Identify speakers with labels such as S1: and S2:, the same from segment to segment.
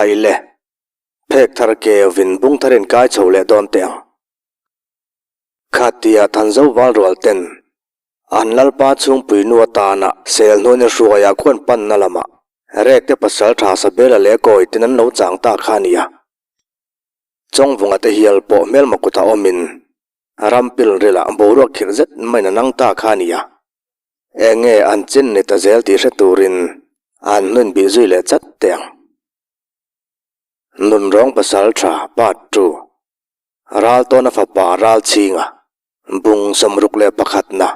S1: Khai le, phek thar keuvin bung thar in kai chho leh dawn teh ang. Khatia Thanzo val rual ten an Lalpa chhungpui nu atana sel hnuain hruaia khuan panna lamah Rekte pasal tha Sabela leh Kawi ten an lo chang ta kha a nia. Chawngvunga te hial pawh hmelma kutah awmin ram pilrilah boruak khirh zet maiin a nang ta kha a nia. Eng nge an chin ni ta zel tih hre turin an hnuin bih zui leh chat teh ang. Nunrawng pasal tha part ii Raltawna fapa Ralchhinga bung 61 na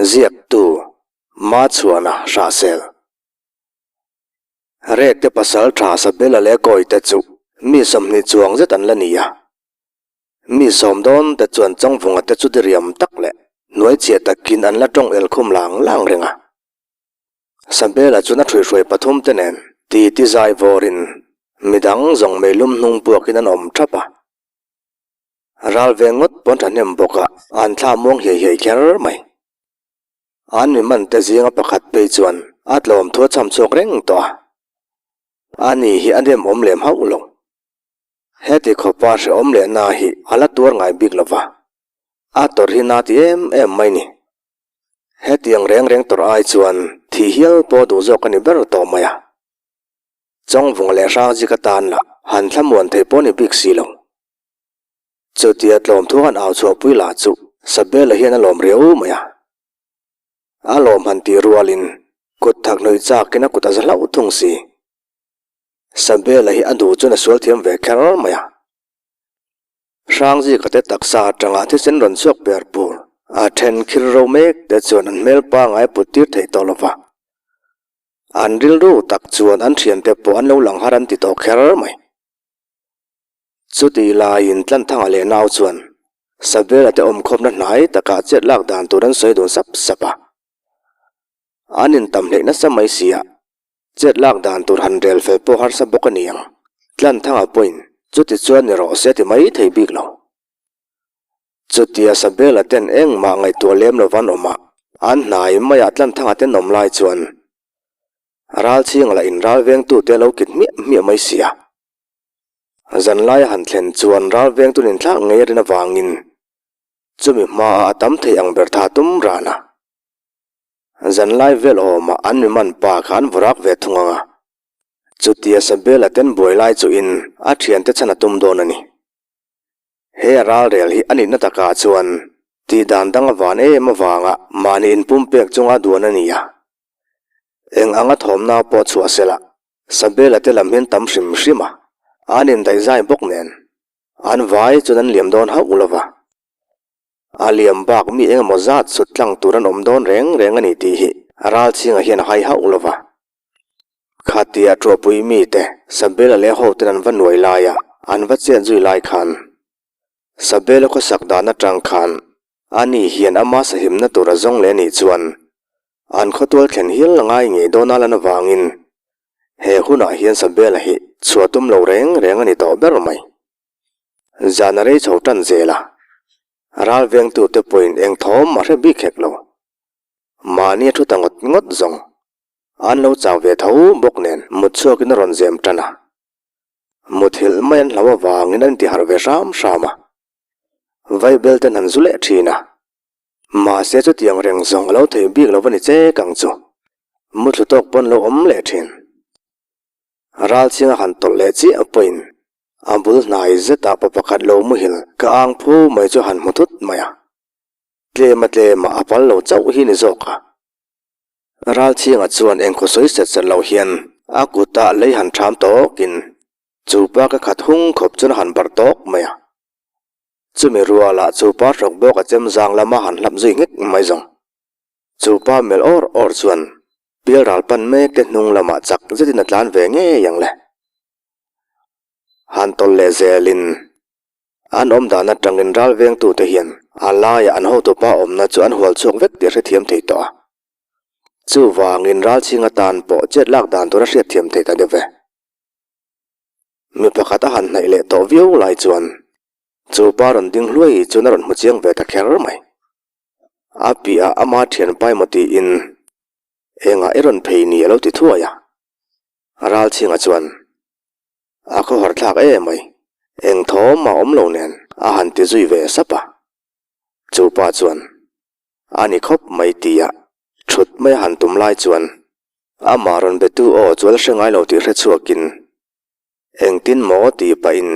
S1: ziaktu Machhuana Hrahsel Rekte pasal tha Sabela leh Kawite chu mi 20 chuang zet an la ni a. Mi sawm dawn te chuan Chawngvunga te chu diriam tak leh hnuai chhiah takin an la tawng el khum lang lang reng a. Sabela chuan a ṭhuihruai pathum te nen ti ti zai vawrin midang zawng meilum hnung puakin an awm ṭhap a. Ral ve ngawt pawn ṭhahnem bawk a, an thla muang hiai hiai kher mai. An mi man te zinga pakhat phei chuan a tlawm thu a chham chhuak reng tawh a. Ani hi a nem awm lem hauh lo. Heti khawpa hrehawm leh na hi a la tuar ngai bik lo va, a tawrh hi na ti em em mai ni. Hetiang reng reng tawrh ai chuan thih hial pawh duh zawk a ni ber tawh mai a. Chawngvunga leh Hrangzik atan lah han thlamuan thei pawh ni bik si lo. Chutia tlawm thu han au chhuahpui lah chu Sabela hian a lawm riau mai a. A lawm han tih rualin kut thak hnuih chakin a kut a za hlauh thung si. Sabela hi a duh chuan a sual thiam ve kher mai a. Hrangzika te taksa atanga thisen rawn chhuak per pur a then khir ro mek te chuan an hmel pangai put tir theih tawh lova. An rilru tak chuan an thiante pawh an lo lang har an ti tawh kher mai. Chutih laiin Tlanthanga leh nau chuan Sabela te awmkhawmna hnai takah chet lak dan tur an sawi dun sap sap a. An intam hleih nasa mai si a. Chet lak dan tur han rel fel pawh harsa bawk a ni ang. Tlanthanga pawhin chuti chuan ni rawh se ti mai thei bik lo. Chutia Sabela ten engmah ngaihtuah lem lo van awm a, an hnai maiah Tlanthanga ten awm lai chuan Ralchhinga lah in ral vengtute a lo kit hmiah hmiah mai si a. Zanlai a han thlen chuan ral vengtu nin thlak ngei a rin avangin chumi hmaah a tam thei ang ber tha tum ran a. Zanlai vel awmah an mi man pa kha an varak ve thung ang a. Chutia Sabela ten buai lai chuhin a thiante chhan a tum dawn a ni. He a ralrel hi a nihna takah chuan tih dan dang a van em avanga mahni inpumpek chunga duan a ni a. Eng anga thawmna pawh chhuah sela Sabela te lam hian tam hrim hrim a, an indaihzai bawk nen an vai chuan an liam dawn hauh lova. A liam bak mi eng emaw zat sut tlang tur an awm dawn reng reng a ni tih hi Ralchhinga hian a hai hauh lo va. Khatia Tuahpui mite Sabela leh hoten an va nuai laia an va chet zui lai khan Sabela khawsak dan atang khan ani hian ama sahimna tur a zawng leh anih chuan an khawtual thlen hial la ngai ngei dawn a lan avangin he hunah hian Sabela hi chhuah tum lo reng reng a ni tawh ber mai. Zan a rei chho tan zel a, ral vengtute pawhin eng thawm a hre bik hek lo. Mahni a thu ta ngawt ngawt zawng. An lo chau ve tho bawk nen mut chhuakin a rawn zem tan a. Muthilh mai an hlau avangin an intiharh ve hram hram a. Vaibel ten han zu leh thin a. Mahse chutiang reng zawng a lo thei bik lo va ni che kang chu. Muthlu tawk pawn lo awm leh thin. Ralchhinga han tawlh leh chiah pawhin A bul hnai zetah pa pakhat lo muhil ka ang phu mai chu han hmu thut mai a. Tlem a tlem a, a pal lo chauh hi ni zawk a. Ralchhinga chuan engkhaw sawi set set lo hian a kutah lei han ṭham tawkin chu pa ka khat hung khawp chuan a han barh tawk mai a. Chumi rualah chu pa hrawk bawk a chem zang lama han hlap zui nghek mai zawng. Chu pa melh awr awr chuan pialral pan mek te hnung lamah chak zetin a tlan ve ngei ang le. Han tawlh leh zelin an awm dan atangin ral vengtute hian a laiah an hotupa awmna chu an hual chhuak vek tih a hrethiam thei tawh a. Chuvangin ral chhing atan pawh chet lak dan tur a hriatthiam thei ta deuh ve. Mi pakhat a han hnaih leh tawh viau lai chuan chu pa rawn ding hluai chuan a rawn hmu chiang ve ta kher mai. A piahah ama thianpa emaw tiin engah i rawn phei ni a lo ti thuai a. Ralchhinga chuan. A khawhar thlak em mai, eng thawm a awm lo nen a han ti zui ve sap a. Chu pa chuan, A ni khawp mai tia thut mai a han tum lai chuan amah rawn betu aw chu a hre ngai lo tih hre chhuakin engtin maw tih pahin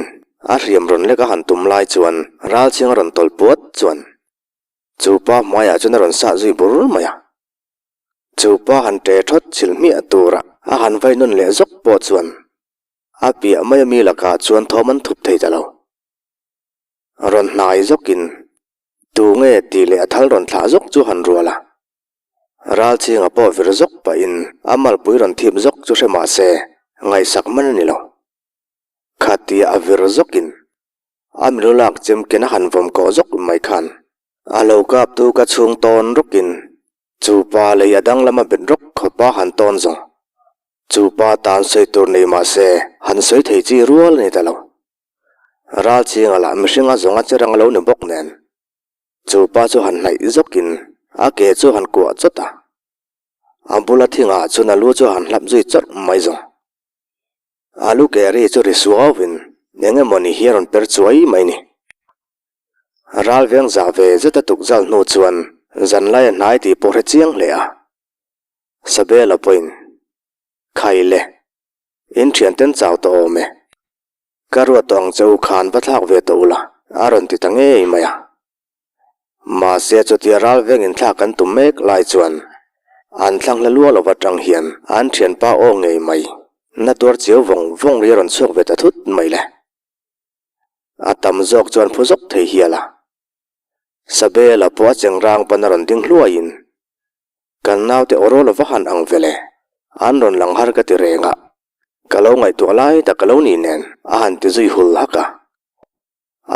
S1: a hriam rawn lek a han tum lai chuan ralchhing a rawn tawlh puat chuan chu pa hmaiah chuan a rawn sah zui bur mai a. Chu pa han ṭe thawt chhilh hmiah tura a han vai nawn leh zawk pawh chuan a piah mai ami lakah chuan thawm an thup thei ta lo. Rawn hnai zawkin tu nge tih leh a thal rawn thlah zawk chu han rual a. Ralchhinga pawh vir zawk pahin a malpui rawn thip zawk chu hre mah se ngaihsak hman a ni lo. Khatia a vir zawkin a milu lak chem ken a han vawm kawh zawk mai khan a lo kaptu ka chhung tawn rawkin chu pa lei a danglam a bet rawk khawpa han tawn zawng. Chu pa tan sawi tur nei mah se han sawi thei chi rual a ni ta lo. Ralchhinga lah mihring a zawng a che rang a lo ni bawk nen. Chu pa chu han hnaih zawkin a ke chu han kuah chawt a, a bula thingah chuan a lu chu han hlap zui chawrh mai zawng. A lu ke ri chu ri suauvin eng emaw ni hi a rawn per chuai mai ni. Ral veng zah ve zet a tuk zal hnu chuan zan lai a hnai tih pawh hre chiang hle a. Sabela pawhin, Khai le, in thianten chau tawh awm e. Ka ruat tawh ang che u khan va thlak ve tawh ula, a rawn ti ta ngei mai a. Mahse chutia ral vengin thlak kan tum mek lai chuan an thlang hla lua lova tang hian an thianpa aw ngei mai na tuar chiau vawng vawng ri a rawn chhuak ve ta thut mai le. A tam zawk chuan phu zawk thei hial a. Sabela pawh a chengrang pan a rawn ding hluaiin kan naute aw rawl lova han ang vele an rawn lang har ka ti reng a. Ka lo ngaihtuah lai tak ka lo ni nen a han ti zui hul hak a.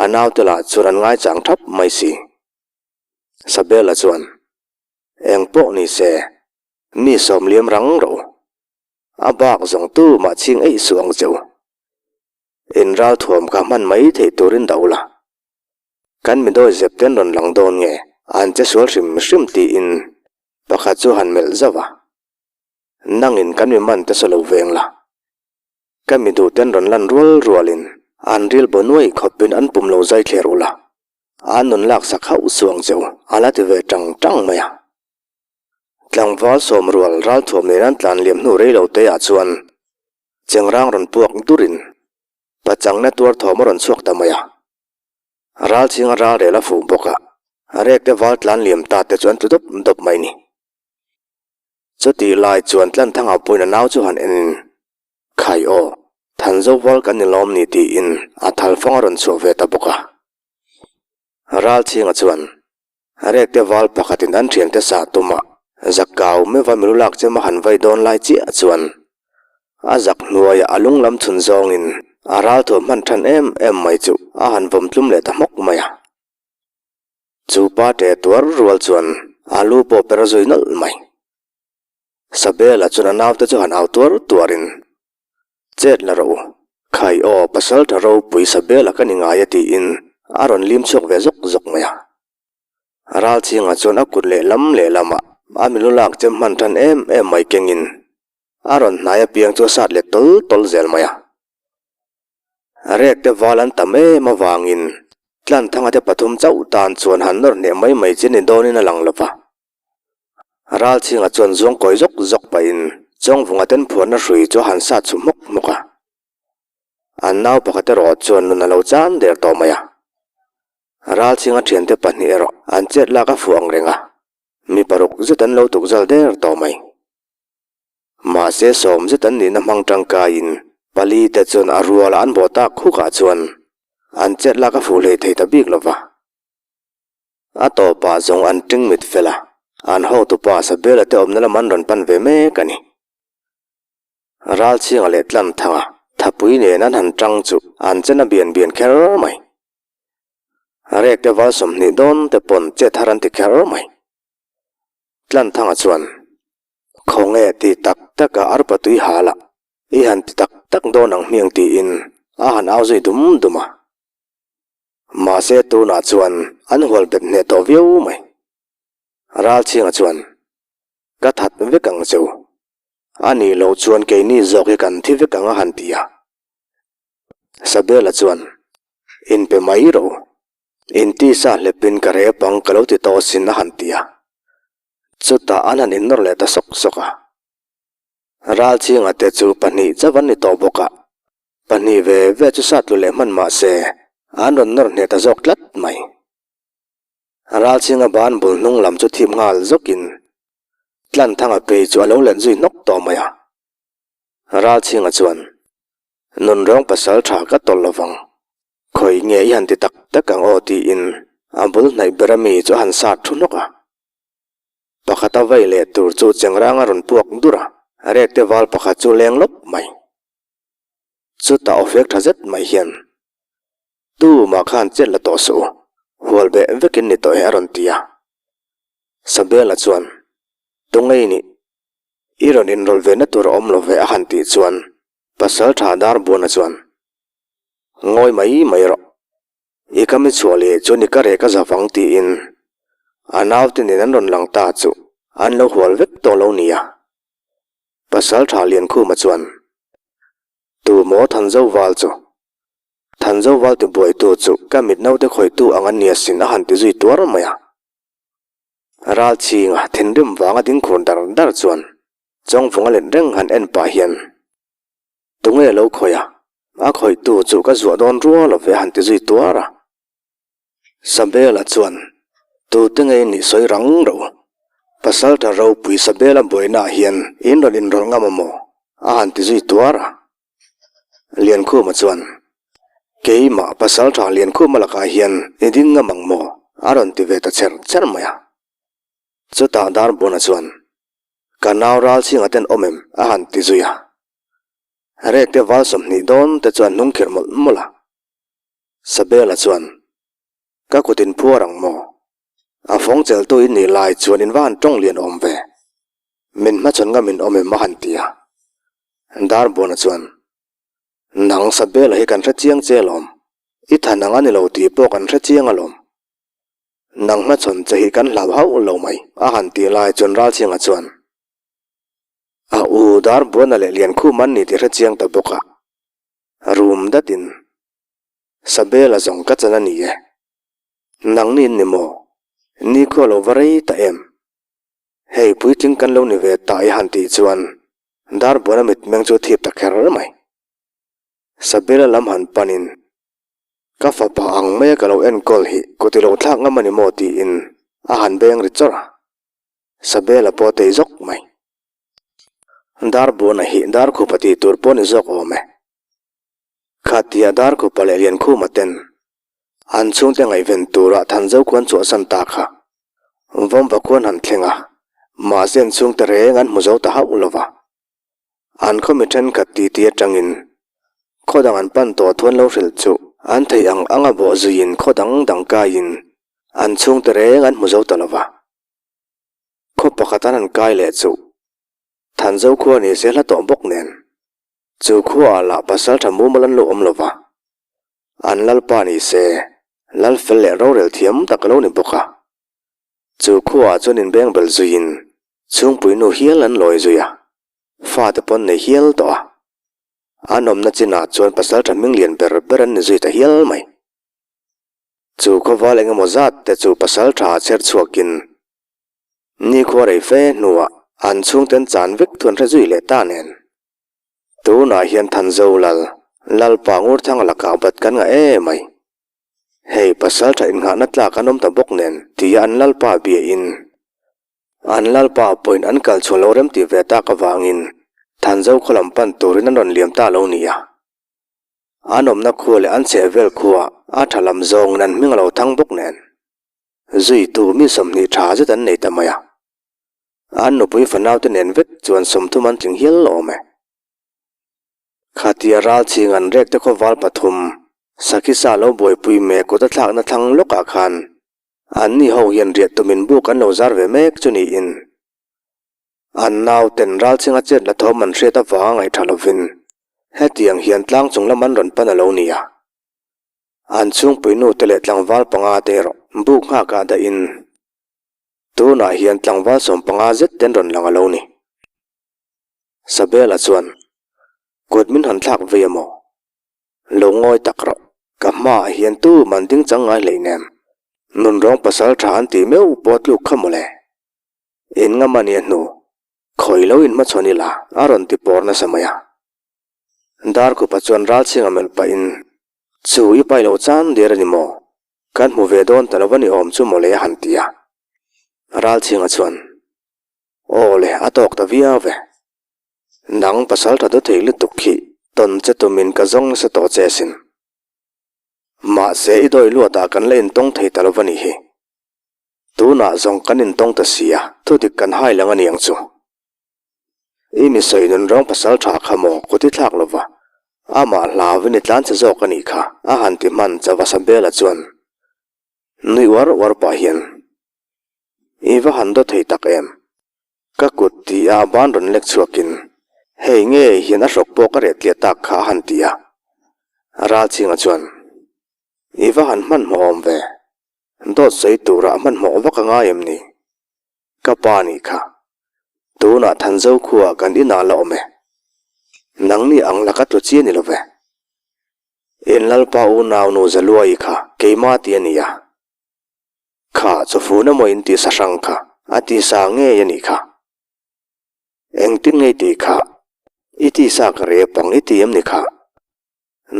S1: A naute lah chuan an ngaichang thap mai si. Sabella chuan, Eng pawh ni se, mi sawmliam rang rawh u. A bak zawng tu mah chhing eih suh ang che u. In ralthuam kha hman mai theih turin dah ula. Kan midawi zep ten rawn lang dawn nge an che sual hrim hrim tiin pakhat chu han melh zauh a. Nangin kan mi man te saw lo veng la. Ka mi duh ten rawn lan rual rualin an ril baw nuai khawpin an pum lo zai thler ula. An nun lak sak hauh suang che u a la ti ve tang tang mai a. Tlangval sawm rual ralthuam nen an tlan liam hnu rei lo te ah chuan chengrang rawn puak durin pachangna tuar thawm a rawn chhuak ta mai a. Ralchhinga ralrel a fuh bawk a, rek te val tlan liam ta te chu an tlu dawp dawp mai ni. Chutih lai chuan Tlanthanga pawhin a nau chu han enin, Khai aw, Thanzo val kan ni lawm ni tiin a thalfang a rawn chhuah ve ta bawk a. Ralchhinga chuan, Rekte val pakhatin an thiante sah tumah zakkau meuha milu lak chem a han vai dawn lai chiah chuan a zak hnuaiah a lung lam chhun zawngin a ralthuam hman than em em mai chu a han vawm tlum leh ta hmawk mai a. Chu pa ṭe tuar rual chuan a lu pawh per zui nawlh mai. Sabela chuan a naute chu han au tuar tuarin, Chet la rawh u, khai aw pasal ṭha ropui Sabela ka ni ngai e tiin a rawn lim chhuak ve zawk zawk mai a. Ralchhinga chuan a kut lehlam lehlamah a milu lak chem hman ṭhan em em mai kengin a rawn hnai apiang chu a sat let tawl tawl zel mai a. Rek te val an tam em avangin Tlanthanga te pathum chauh tan chuan han nawr hneh mai mai chi ni dawnin a lang lo va. Ralchhinga chuan zuang kawi zawk zawk pahin Chawngvunga ten phuarna hrui chu a han sat chhu hmawk hmawk a. An nau pakhat erawh chuan nun a lo chan der tawh mai a. Ralchhinga thiante pahnih erawh an chet lak a fuh ang reng a, mi paruk zet an lo tukzal der tawh mai. Mahse sawm zet an nihna hmang tangkaiin pali te chuan a ruala an bawh tak khukah chuan an chet lak a fuh hlei thei ta bik lo va. A tawpah zawng an ting mit fel a, an hotupa Sabela te awmna lam an rawn pan ve mek a ni. Ralchhinga leh Tlanthanga thapui nen an han tang chu an chen a bian bian kher mai. Rek te val 20 dawn te pawn chet har an ti kher mai. Tlanthanga chuan, Khawnge ti tak tak a arpa tui hal a, i han ti tak tak dawn ang hmiang tiin a han au zui dum dum a. Mahse tunah chuan an hual bet hneh tawh viau mai. Ralchhinga chuan, Ka that vek ang che u. A nih loh chuan keini zawk hi kan thi vek ang a han ti a. Sabela chuan, Inpe mai rawh u. Intisa hlepin ka rep ang ka lo ti tawh asin a han ti a. Chutah an han innawr leh ta sawk sawk a. Ralchhinga te chu pahnih chauh an ni tawh bawk a, pahnih ve ve chu sat tlu leh hman mah se an rawn nawr hneh ta zawk tlat mai. Ralchhinga ban bul hnung lam chu thip nghal zawkin Tlanthanga phei chu a lo let zui hnawk tawh mai a. Ralchhinga chuan, Nunrawng pasal tha ka tawlh lovang, khawi nge i han ti tak tak ang aw tiin a bul hnaih ber ami chu a han sat thu hnawk a. Pakhat a vei leh tur chu chengrang a rawn puak dur a, rekte val pakhat chu leng lawp mai. Chutah awfek tha zet mai hian, Tumah khan chet la tawh suh u, hual beh vekin ni tawh e a rawn ti a. Sabela chuan, Tungei nih, i rawn inrawlh ve na tur a awm lo ve a han tih chuan Pasal tha dar buana chuan, Ngawi mai mai rawh, I ka mi chhuah leh chuan i ka reh ka za vang tiin a naute nen an rawn lang ta chu an lo hual vek tawh lo nia. Pasal tha Liankhuma chuan, Tu maw Thanzo val chu? Thanzo val tibuaitu chu ka mit naute khawihtu ang an nia sin a han ti zui tuar mai a. Ralchhinga thinrim vanga ding khur dar dar chuan Chawngvunga let reng han en pah hian, Tunge lo khawih a? A khawihtu chu ka zuah dawn rual lo ve a han ti zui tuar a. Sabela chuan, Tute nge in nih sawi rang rauh? Pasalṭha ropui Sabela buainaah hian in rawn inrawlh ngam a maw? a han ti zui tuar a. Liankhuma chuan, Keimah pasalṭha Liankhuma lakah hian i ding ngam ang maw? a rawn ti ve ta cher cher mai a. Chutah Darbuna chuan, Ka nau ral chhinga ten awm em? a han ti zui a. Rekte val 20 dawn te chuan hnung khirh mawlh mawlh a. Sabela chuan, Ka kut in phuar ang maw? A fawng cheltu in nih lai chuan in va han tawng lian awm ve. Min hmachhawn ngam in awm em? a han ti a. Darbuna chuan, Nang Sabela hi kan hre chiang che alawm. I than ang a ni lo tih pawh kan hre chiang alawm. Nang hmachhawn che hi kan hlau hauh lo mai, a han tih lai chuan Ralchhinga chuan a u Darbuana leh Liankhum an ni tih hre chiang ta bawk a, rum datin, Sabela zawng ka chan a ni e. Nang ni in ni maw? Nikhua lo va rei ta em? Hei puitling kan lo ni ve ta i han tih chuan Darbuana mitmeng chu a thip ta kher mai. Sabela lam han panin Ka fapa ang maia ka lo enkawl hi kut i lo thlak ngam a ni maw tiin a han beng ri chawrh a. Sabela pawh a tei zawk mai. Darbuana hi Darkhupa tih tur pawh a ni zawk awm e. Khatia Darkhupa leh Liankhuma ten an chhungte ngaihven tura Thanzo khuan chhuahsan ta kha Vawmva khuan han thleng a, mahse an chhungte reng an hmu zo ta hauh lo va. An khaw mi thenkhat titi atangin khaw dang an pan tawh thuan lo hrilh chu an theih ang anga bawh zuiin khaw dang dang kaiin an chhungte reng an hmu zo ta lo va. Khaw pakhat an han kai leh chu Thanzo khua ni se hla tawh bawk nen chu khuaah lah pasal tha mumal an lo awm lo va. An lalpa ni se lal fel leh rorel thiam tak a lo ni bawk a. Chu khuaah chuan inbeng bel zuiin chhungpui nu hial an lawi zui a, fate pawn nei hial tawh a. An awmna chinah chuan pasal tha hming lian ber ber an ni zui ta hial mai. Chu khawval eng emaw zat te chu pasal tha chher chhuakin nikhua rei fe hnuah an chhungten chan vek thu an hre zui leh ta nen. Tunah hian Thanzo lal, Lalpa Ngurthanga lakah bat kan ngah em mai. Hei pasal tha innghahna tlak an awm ta bawk nen tia an lalpa biahin an lalpa pawhin an kal chhuah lo rem tih ve tak avangin Thanzo khaw lam pan turin an rawn liam ta lo nia. An awmna khua leh an chheh vel khua a tha lam zawngin an hming a lo thang bawk nen zuitu mi 20 tha zet an nei ta mai a. An nupui fanaute nen vek chuan 30 an tling hial awm e. Khatia ral chhing an rek te khaw val pathum Sakhisa lo buaipui mek kut a thlakna thlang lawkah khan anni ho hian riah tumin buk an lo zar ve mek chu niin an nauten ral chhinga chet la thawm an hriat avanga ngaihṭha lovin hetiang hian tlang chung lam an rawn pan a lo ni a. An chhungpui nu te leh tlangval panga te erawh buk nghakah dahin tunah hian tlangval 15 zet te an rawn lang a lo ni. Sabela chuan, Kut min han thlak vei a maw? Lo ngawi tak rawh, ka hmaah hian tu man ding chang ngai hleinem. Nunrawng pasal tha an tih meuh pawh tluk kha mawle. In ngam a nia hnu, khawi lo in hmachhawn ila a rawn ti pawr nasa mai a. Darkhupa chuan ralchhinga melh pahin, Chu i pai lo chan der a ni maw? Kan hmu ve dawn ta lo va ni awm chu mawle a han ti a. Ralchhinga chuan, Aw le, a tawk ta viau ve. Nang pasal tha thei lutuk khi tawn che tumin ka zawng nasa tawh che asin. Mahse i dawi luatah kan la intawng thei ta lo va nih hi. Tunah zawng kan intawng ta si a, thudik kan hai lang a ni ang chu. I mi sawi nun rawng pasal tha kha maw kut i thlak lo va, amah hlauvin i tlan che zawk a nih kha, a han ti hman Chavasabela chuan nui uar uar pah hian, I va han daw thei tak em? Ka kut ti a ban rawn lek chhuakin, Hei nge hian a hrawk pawh ka reh tliah tak kha a han ti a. Ralchhinga chuan, I va han hmanhmawh awm ve. Dawt sawi turah hmanhmawh vak a ngai em ni? Ka pa nih kha. Tunah Thanzo khuaah kan inah la awm e. Nangni ang laka tlu chi a ni lo ve. In Lalpa unau nu Zaluai kha keimah ti a ni a. Kha chawfun emaw in tih sa hrang kha a tisa ngei a nih kha. Engtin ngei tih kha i tisa ka rep ang i ti em ni kha.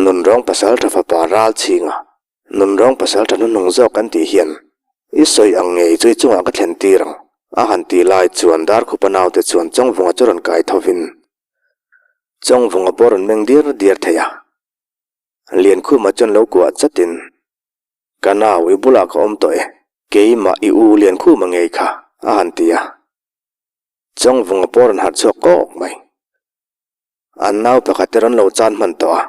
S1: Nunrawng pasal tha fapa ral chhinga nunrawng pasal tha hnuhnung zawk kan tih hian i sawi ang ngei chu i chungah ka thlen tir ang a han tih lai chuan Darkhupa naute chuan Chawngvunga chu rawn kai thovin Chawngvunga pawh rawn meng diar diar thei a. Liankhuma chuan lo kuah chatin Ka nau i bulah ka awm tawh e, keimah i u Liankhuma ngei kha, a han ti a. Chawngvunga pawh rawn harh chhuak kawk mai. An nau pakhat te rawn lo chan hman tawh a.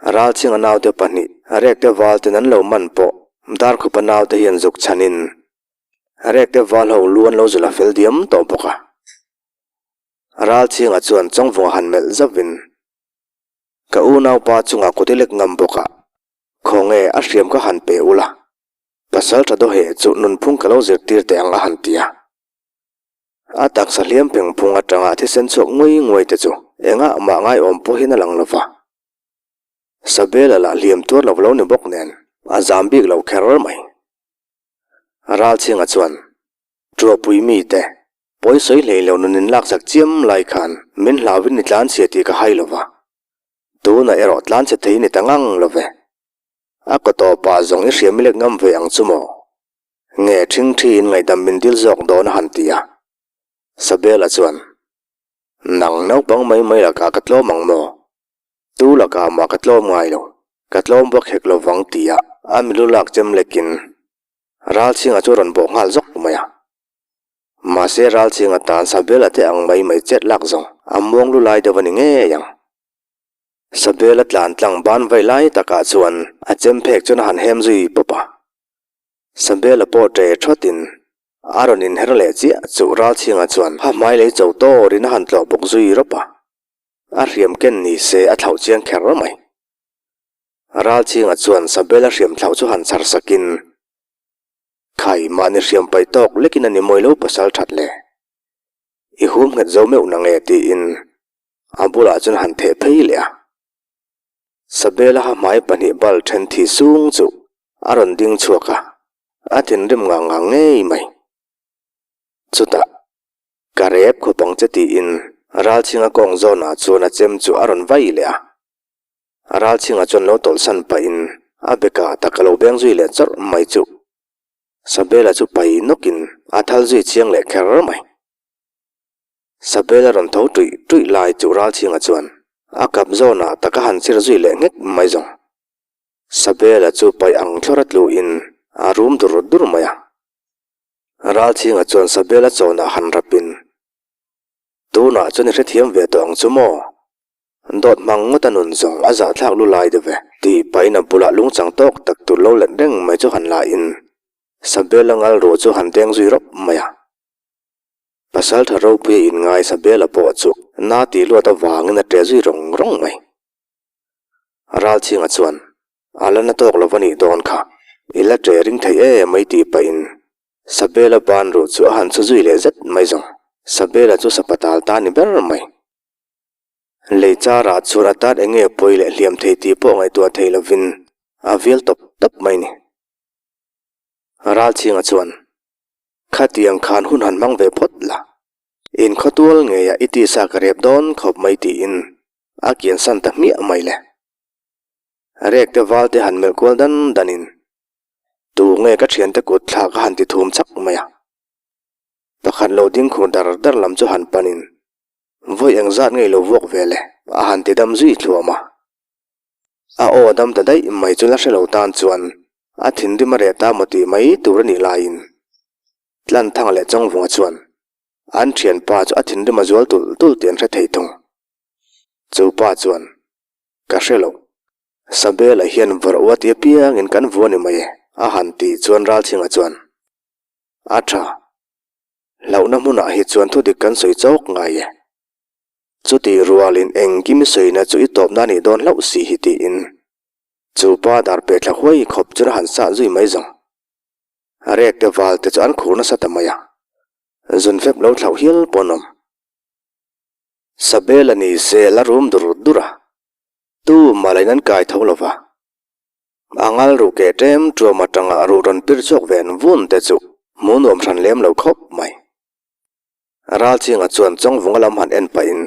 S1: Ralchhinga naute pahnih Rekte val ten an lo man pawh Darkhupa naute hian zuk chhanin Rekte val ho lu an lo zula fel diam tawh bawk a. Ralchhinga chuan Chawngvunga han melh zauhin, Ka unaupa chungah kut i lek ngam bawk a, Khawnge a hriam ka han pe ula, pasal tha dawheh chu nunphung ka lo zirtir teh ang a han ti a. A taksa hliam pheng phung atanga thisen chhuak nguai nguai te chu engah mah ngaiawm pawhin a lang lo va. Sabela lah hliam tuar lo lo ni bawk nen a zam bik lo kher mai. Ralchhinga chuan, Tuahpui mite, pawi sawi hlei lo nun in laksak chiam lai khan min hlauhin i tlanchhia tih ka hai lo va. Tunah erawh tlanchhe thei ni ta ngang lo ve. A kaw tawpah zawng i hriam i lek ngam ve ang chu maw? Nge ṭhingṭhiin ngaihdam min dil zawk dawn a han ti a. Sabela chuan, Nang naupang mai mai lakah ka tlawm ang maw? Tu lakah mah ka tlawm ngai lo, ka tlawm vak hek lo vang ti a a milu lak chem lekin Ralchhinga chu a rawn bawh nghal zawk mai a. Mahse Ralchhinga tan Sabela te ang mai mai chet lak zawng a muang lu lai deuh a ni ngei ang. Sabela tlan tlang ban vai lai takah chuan a chem phek chuan a han hem zui pawp a. Sabela pawh ṭe ṭhawtin a rawn inher leh chiah chu Ralchhinga chuan a hmai lei cho tawrin a han tlawh bawk zui rawp a. A hriam ken ni se a thlauh chiang kher mai. Ralchhinga chuan Sabela hriam thlauh chu han chhar sakin, Khai, mahni hriam paih tawk lekin a ni mawi lo pasal that le. I hum nghet zo meuh na nge tiin a bulah chuan han theh phei leh a. Sabela ha hmai pahnih bal then thi sung chu a rawn ding chhuak a, a thinrim ngang ngang ngei mai. Chutah, Ka rep khawp ang che tiin Ralchhinga kawng zawnah chuan a chem chu a rawn vai leh a. Ralchhinga chuan lo tawlhsan pahin a bekah tak a lo beng zui leh chawrh mai chu. Sabela chu pai nawkin a thal zui chiang leh kher mai. Sabela rawn tho tuih tuih lai chu Ralchhinga chuan a kap zawnah tak a han chhir zui leh nghek mai zawng. Sabela chu paih ang thlawr a tluin a rum dur dur mai a. Ralchhinga chuan Sabela chawnah han rapin, Tunah chuan i hrethiam ve tawh ang chu maw? Dawt hmang ngawt a nun zawng a zahthlak lu lai deuh e tih pahin a bulah lungchang tawk tak tur lo let reng mai chu han la in Sabela ngal ruh chu han deng zui rawp mai a. Pasaltha ropuia inngai Sabela pawh chu na tih luat avangin a ṭe zui rawng rawng mai. Ralchhinga chuan, A la na tawk lo va nih dawn kha, i la ṭe ring thei em mai tih pahin Sabela ban ruh chu a han chhu zui leh zet mai zawng. Sabela chu sapatal ta ni ber mai. Lei charah chuan a tan eng nge pawi leh hliam thei tih pawh ngaihtuah thei lovin a vial tawp tawp mai ni. Ralchhinga chuan, Khatiang khan hun han hmang ve phawt la, inkhawtual ngeiah i tisa ka rep dawn khawp mai tiin a kiansan ta hmiah mai le. Rek te val te han melh kual dan danin, Tu nge ka thiante kut thlak a han ti thum chak mai a. Pakhat lo ding khur dar dar lam chu han panin, Vawi engzat nge i lo vuak ve le? a han ti dam zui thluam a. A aw dam ta daih mai chu la hre lo tan chuan a thinrim a reh ta maw tih mai tur a nih laiin Tlanthanga leh Chawngvunga chuan an thianpa chu a thinrim a zual tulh tulh tih an hre thei thung. Chu pa chuan, Ka hre lo. Sabela hian vawrh ua ti apiangin kan vua ni mai e, a han tih chuan Ralchhinga chuan, A tha. Hlauhna hmunah hi chuan thudik kan sawi chawk ngai e. Chutih rualin engkim i sawina chu i tawpna a nih dawn hlauh si hi tiin chu pa dar peh thla huai khawp chu a han sah zui mai zawng. A rek te val te chu an khur nasa ta mai a, zun fep lo thlauh hial pawh an awm. Sabel a ni se la rum dur dur a, tu mah lain an kai tho lo va. A ngal ruh keh ṭem ṭuam aṭanga ruh rawn pir chhuak ven vun te chu hmuh nuam hran lem lo khawp mai. Ralchhinga chuan Chawngvunga lam han en pahin,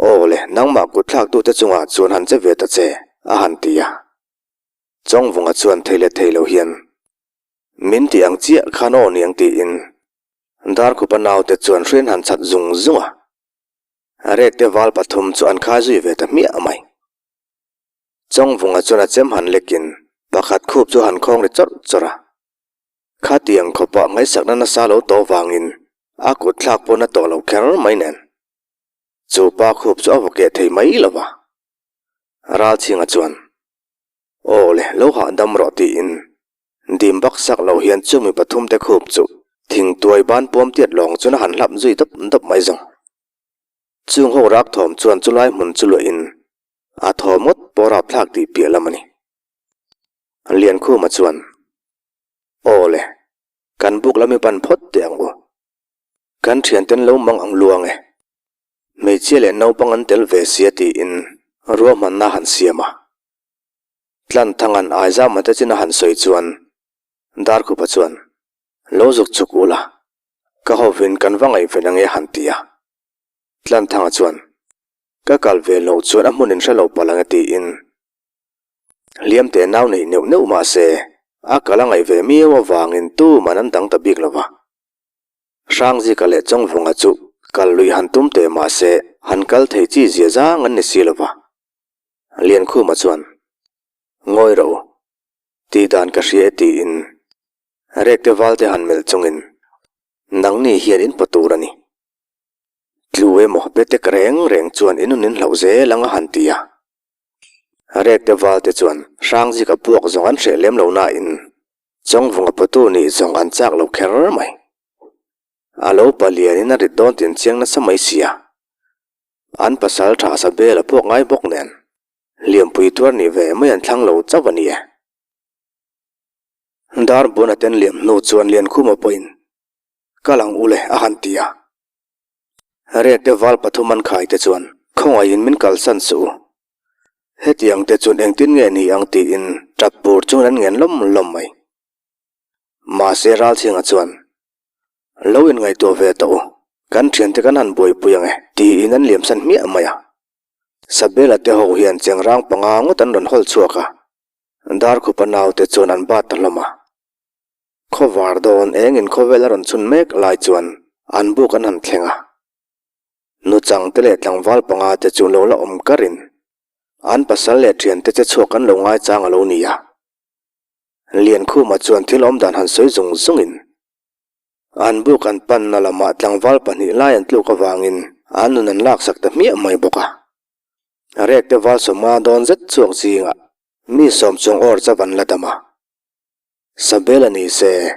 S1: Aw le, nangmah kutthlaktute chungah chuan han che ve ta che, a han ti a. Chawngvunga chuan thei leh thei lo hian, Min tih ang chiah khan aw niang tiin Darkhupa naute chuan hrian han chhat zung zung a. Rekte val pathum chu an khai zui ve ta hmiah mai. Chawngvunga chuan a chem han lekin pakhat khup chu han khawng ri chawrh chawrh a. Khatiang khawpah ngaihsakna nasa lo tawh vangin a kut thlak pawn a tawh lo kher mai nen. Chu pa khup chu a vaw keh thei mai lo va. Ralchhinga chuan, Aw le, lo hahdam rawh tiin dim bak sak lo hian chu mi pathumte khup chu thingtuai ban puam tiat lawng chuan a han hlap zui dawp dawp mai zawng. Chung ho rak thawm chuan chulai hmun chu luahin a thaw ngawt pawh rapthlak tih piah lam a ni. Liankhuma chuan, Aw le, kan buk lam i pan phawt teh ang u. Kan thianten lo mang ang luang e. Hmeichhia leh naupang an tel ve sia tiin ruahmanna a han siam a. Tlanthanga'n Aizama te chin a han sawi chuan Darkhupa chuan, Lo zuk chuk ula, ka hovin kan va ngaihven ange a han ti a. Tlanthanga chuan, Ka kal ve loh chuan a hmun in hre lo palh ang e tiin Hliam teh nau neih neuh neuh mah se, a kal a ngaih ve miau avangin tuman an dang ta bik lo va. Hrangzika leh Chawngvunga chu kal luih han tum teh mah se, han kal thei chi zia zang an ni si lo va. Liankhuma chuan, Ngawi rawh u, tih dan ka hria e tiin Rekte valte han melh chungin, Nangni hian in paw tur a ni. Tlu emaw petek reng reng chuan in nun in hlauh zel ang a han ti a. Rekte valte chuan Hrangzika puak zawng an hreh lem lo nain Chawngvunga pawtu nih zawng an chak lo kher mai. A lo palianin a rit dawn tin chiang nasa mai sia. An pasal tha sa bel a puak ngai bawk nen hliampui tuar nih ve mai an thlang lo chauh a ni e. Darbun a ten liam hnu chuan Liankhuma pawhin Kal ang u le a han ti a. Rekte val pathum an khai te chuan khawngaihin min kalsan suh u. Hetiang te chuan engtin nge ni ang tiin tap bur chuan an ngen lawm lawm mai. Mahse Ralchhinga chuan, Lo inngaihtuah ve tawh u, kan thiante kan han buaipui ang e tiin an liamsan hmiah mai a. Sabela te ho hian chengrang panga ngawt an rawn hawl chhuak a, Darkhupa naute chuan an bat ta hlawm a. Khawvar dawn engin khawvel a rawn chhun mek lai chuan an buk an han thleng a. Nuchang te leh tlangval panga te chu lo la awm karin an pasal leh thiante che chhuak an lo ngaichang a lo ni a. Liankhuma chuan thil awmdan han sawi zung zungin an buk an panna lamah tlangval pahnih lai an tluk avangin an nun an laksak ta hmiah mai bawk a. Rekte valsawma dawn zet chhuak zingah mi sawm chuang awr chauh an la dam a. Sabel a ni se,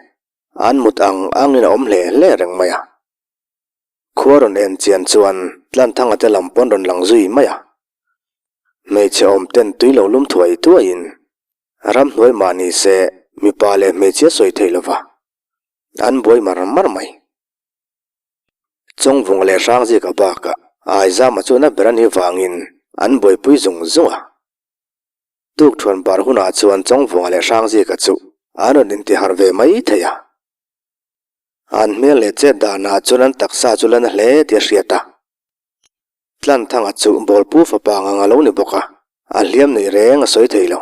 S1: an mut ang angin a awm hle hle reng mai a. Khua rawn en chian chuan Tlanthanga te lam pawn rawn lang zui mai a. Hmeichhe awm ten tui lo lum thuai thuaiin ramhnuai mah ni se mipa leh hmeichhia sawi theih lova an buai mar mar mai. Chawngvunga leh Hrangzika bakah. Aizama chu na ber a nih vangin an buaipui zung zung a. Tukṭhuan bar hunah chuan Chawngvunga leh Hrangzika chu an rawn intiharh ve mai thei a. An hmel leh chet danah chuan an taksa chu la na hle tih a hriat a. Tlanthanga chu Bawlpu fapa ngang a lo ni bawk a, a hliam neih reng a sawi thei lo.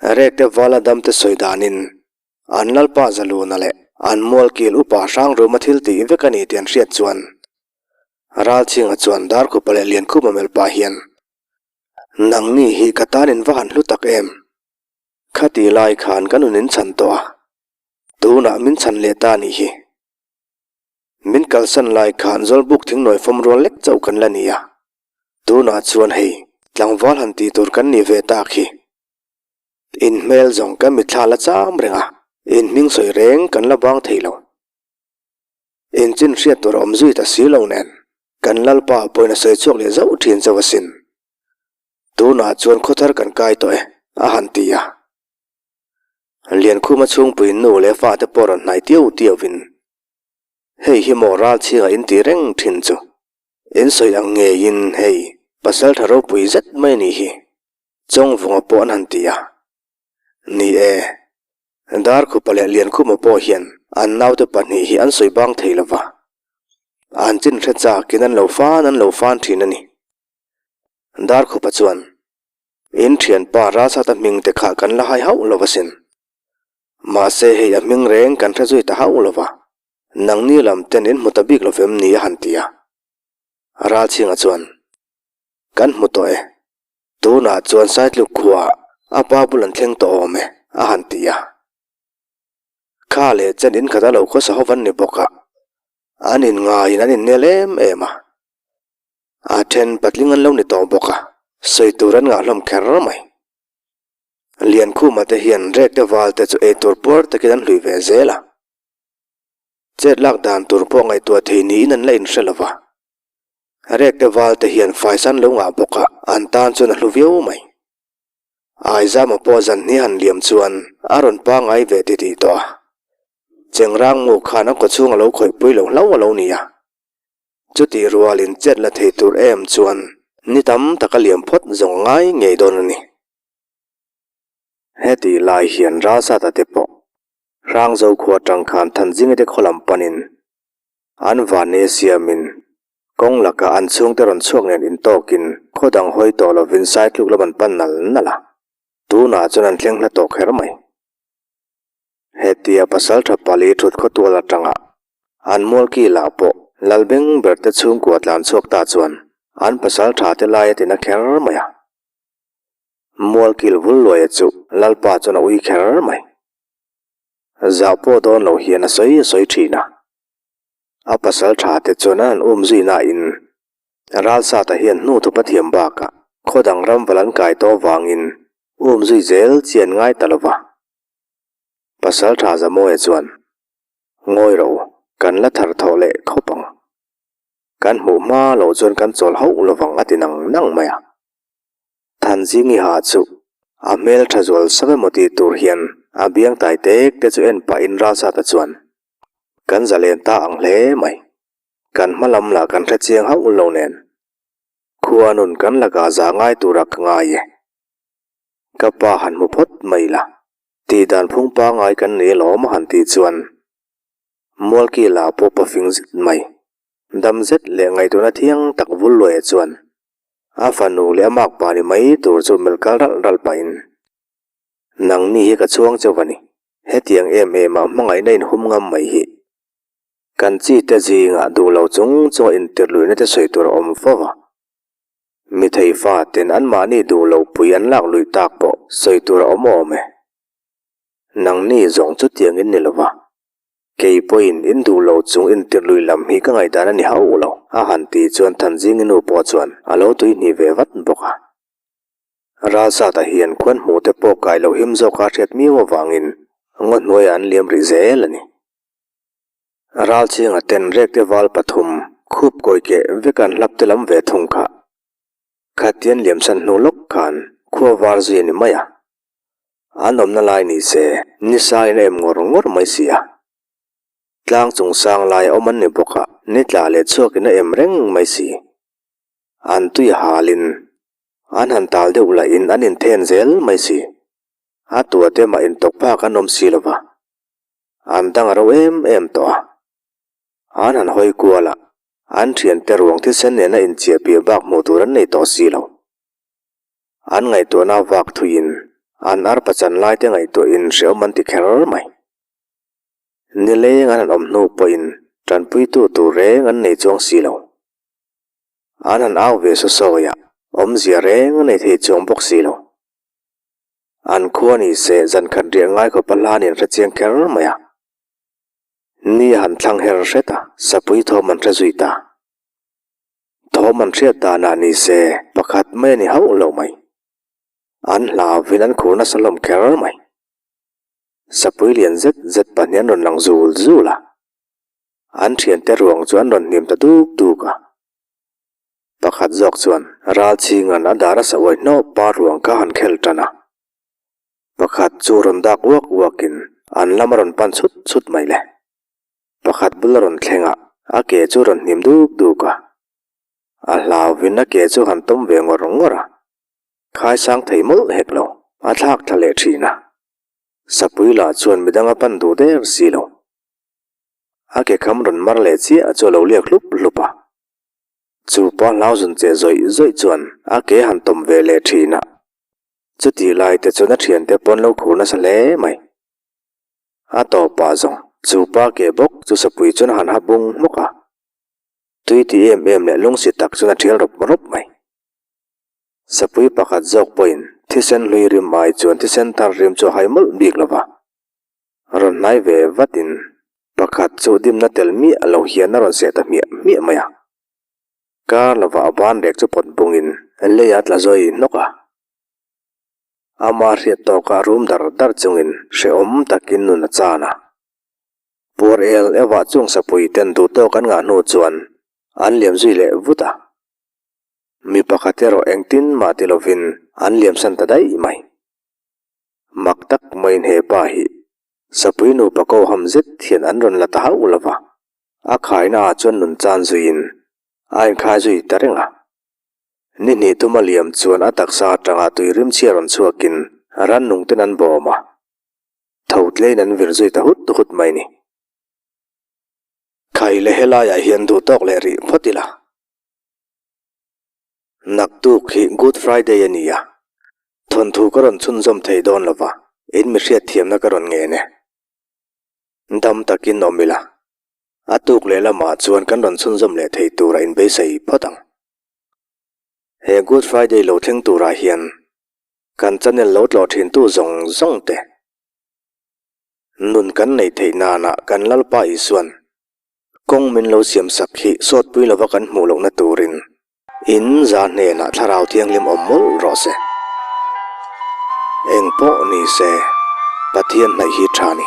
S1: Rekte vala damte sawi danin an Lalpa Zaluna leh an Mualkil upa Hrangruma thil tih vek a ni tih an hriat chuan Ralchhinga chuan Darkhupa leh Liankhuma melh pah hian, Nangni hi ka tan in va han hlu tak em? Khati lai khan ka nun in chhan tawh a, tunah min chhan leh ta nih hi. Min kalsan lai khan Zawlbuk thingnawi fawm rual lek chauh kan la ni a, tunah chuan hei tlangval han tih tur kan nih ve tak hi. In hmel zawng kan mitthla la cham reng a, in hming sawi reng kan la bang thei lo. Engchin hriat tur a awm zui ta si lo nen, kan Lalpa pawhin a sawi chhuak leh zauh thin chauh asin. Tunah chuan khawthar kan kai tawh e, a han ti a. Liankhuma chhungpui nu leh fate pawh rawn hnai tiau tiauin, Hei hi maw ralchhinga in ti reng thin chu. In sawi ang ngeiin hei pasal tha ropui zet mai a nih hi, Chawngvunga pawh an han ti a. Ni e, Darkhupa leh Liankhuma pawh hian an naute pahnih hi an sawi bang thei lova, an chin hre chakin an lo fan an lo fan thin a ni. Darkhupa chuan, In thianpa Ralsata hming te kha kan la hai hauh lo asin. Mahse hei a hming reng kan hre zui ta hauh lo va, nangni lam ten in hmu ta bik lo vem ni a han ti a. Ralchhinga chuan, Kan hmu tawh e, tunah chuan Saitluk khuaah a pa bul an thleng tawh awm e a han ti a. Kha leh chen in khat a lo khawsa ho van ni bawk a, an inngaiin an innel em em a. A then patling an lo ni tawh bawk a, sawi tur an ngah hlawm kher mai. Liankhuma te hian Rekte val te chu eitur puar takin an hlui ve zel a. Chet lak dan tur pawh ngaihtuah thei niin an la inhre lo va. Rekte val te hian faisa an lo ngah bawk a, an tan chuan a hlu viau mai. Aizama pawh zan hnih han liam chuan a rawn pangngai ve titih tawh a. Chengrang mu khan a kawchhung a lo khawihpui lo hlauh a lo ni a. Chutih rualin chet la thei tur em chuan ni tam taka liam phawt zawng ngai ngei dawn a ni. Heti lai hian Ralsata te pawh Hrangzo khua atang khan Thanzinga te khaw lam panin an vanne siamin kawng lakah an chhungte rawn chhuak nen intawkin khaw dang hawi tawh lovin Saitluk lam an pan nal nal a, tunah chuan an thleng hla tawh kher mai. Hetia pasaltha pali thut khawtual atanga an mualki lah pawh Lalbeng ber te chhungkua tlan chhuak ta chuan an pasaltha te lai a tina kher mai a. Mualkil vul luaia chu Lalpa chuan a ui kher mai. Zah pawh dawn lo hian a sawi a sawi thin a. A pasaltha te chuan an han um zui nain Ralsata hian hnu thup a thiam bakah khaw dang ram val an kai tawh avangin um zui zel chi an ngai ta lo va. Pasal tha Zamawia chuan, Ngawi ro, kan la thar thawh leh khawp ang. Kan hmuh hma loh chuan kan chawl hauh lovang a ti nang nang mai a. Thanzingi ha chu a hmel tha zual sak emaw tih tur hian a biang tai tek te chu en pahin Ralsata chuan, Kan zalen ta ang hle mai. Kan hma lam lah kan hre chiang hauh lo nen. Khua nun kan lakah za ngai turah ka ngai e. Ka pa han hmu phawt mai la. Tih dan phung pangngai kan nei alawm a han tih chuan Mualki lah pawh pafing zet mai, dam zet leh ngaihtuahna thiang tak vul luaia chuan a fanu leh a makpa ni mai tur chu melh kal ralh ralh pahin, Nangni hi ka chhuang chauh a ni, hetiang em em ah hmangaihna inhum ngam mai hi kan chi te zingah duh lo chung chunga intirhluihna te sawi tur a awm fo va. Mi thei fa ten anmahni duh lo pui an lak luih tak pawh sawi tur a awm awm e. Nangni zawng chutiang in ni lo va, kei pawhin in duh lo chung intir lui lam hi ka ngaihdan a ni hauh lo, a han ti chuan Thanzingi nu pawh chuan a lo tuihnih ve vat bawk a. Ralsata hian khuan hmuh te pawh kai lo him zawka hriat miau avangin ngaw hnuaiah an liam rih zel a ni. Ralchhinga ten rekte val pathum khup kawi keh vek an hlap te lam ve thung kha. Khatian liamsan hnu lawk khan khua var zui a ni mai a. An awmna lai ni se nisa in a em ngawr ngawr mai si a. Tlang chung sang lai a awm an ni bawk a, ni tla leh chhuakin a em reng mai si. An tui halin an han tal deuh lahin an inthen zel mai si. A tuate mah intawk phak an awm si lo va, an dang a ro em em tawh a. An han hawi kual a, an thiante ruang thisen nena inchiah piah bak hmuh tur an nei tawh si lo. An ngaihtuahna vak thuiin an arpa chan laite ngaihtuahin hrehawm an ti kher mai. Nileng an han awm hnu pawhin tanpuitu tur reng an nei chuang si lo. An han au ve saw sawi a, awmzia reng a nei thei chuang bawk si lo. An khua ni se zan khat riah ngai khawpa hlan in hre chiang kher mai a. Ni a han thlang her hret a, sapui thawm an hre zui ta. Thawm an hriat danah ni se pakhat mai a ni hauh lo mai. An hlauvin an khur nasa hlawm kher mai. Sapui lian zet zet pahnih an rawn lang zul zul a. An thiante ruang chu an rawn hnim ta duk duk a. Pakhat zawk chuan ral chhinga'n a dar a sa uai hnawp pa ruang kha han khel tan a. Pakhat chu rawn dak uak uakin an lam a rawn pan chhut chhut mai le. Pakhat bul a rawn thleng a, a ke chu rawn hnim duk duk a. A hlauvin a ke chu han tawm ve ngawr ngawr a. Khaisang thei mawlh hek lo, a thlak thla leh thin a. Sapui lah chuan midang a pan duh der si lo. A ke kham rawn mar leh chiah chu a lo liak hlup hlup a. Chu pa hlau zun che zawih zawih chuan a ke han tawm ve leh thin a. Chutih lai te chuan a thiante pawn lo khur nasa hle mai. A tawpah zawng chu pa ke bawk chu sapui chuan a han ha bung hmawk a. Tui ti em em leh lungsi tak chuan a thial rawp rawp mai. Sapui pakhat zawk pawhin thisen hlui rim ai chuan thisen thar rim chu a hai mawlh bik lo va. Rawn hnai ve vatin pakhat chu dimna tel miah lo hian a rawn seh ta hmiah hmiah mai a. Kar lovah a ban rek chu pawt bungin lei a tla zawi hnawk a. Ama hriat tawkah rum dar dar chungin hrehawm takin nun a chan a. Puar el evah chung sapui ten duhtawk an ngah hnu chuan an liam zui leh vut a. Mi pakhat erawh engtin mah ti lovin an liamsan ta daih mai. Mak tak maiin he pa hi Sapui nupa ko ham zet hian an rawn la ta hauh lo va, a khaina ah chuan nun chan zuiin a inkhai zui ta reng a. Ni hnih thuma liam chuan a taksa atanga tui rimchhia rawn chhuakin rannung ten an bawm a, tho tlein an vir zui ta hut hut mai ni. Khai leh helaiah hian duh tawk leh rih phawt ila. Naktuk hi Good Friday a ni a, thawnthu ka rawn chhunzawm thei dawn lo va, in mi hriatthiamna ka rawn ngen e. Dam takin awm ila, a tuk leh lamah chuan kan rawn chhunzawm leh thei tura inbeisei phawt ang. He Good Friday lo thleng turah hian kan channel lo tlawh thintu zawng zawng te nun kan neih theih nana kan Lalpa Isuan Kawng min lo siam sak hi sawtpui lova kan hmuh lohna turin in za hnenah thlarau thianghlim awm mawlh rawh se. Eng pawh ni se, Pathian hnaih hi tha ni.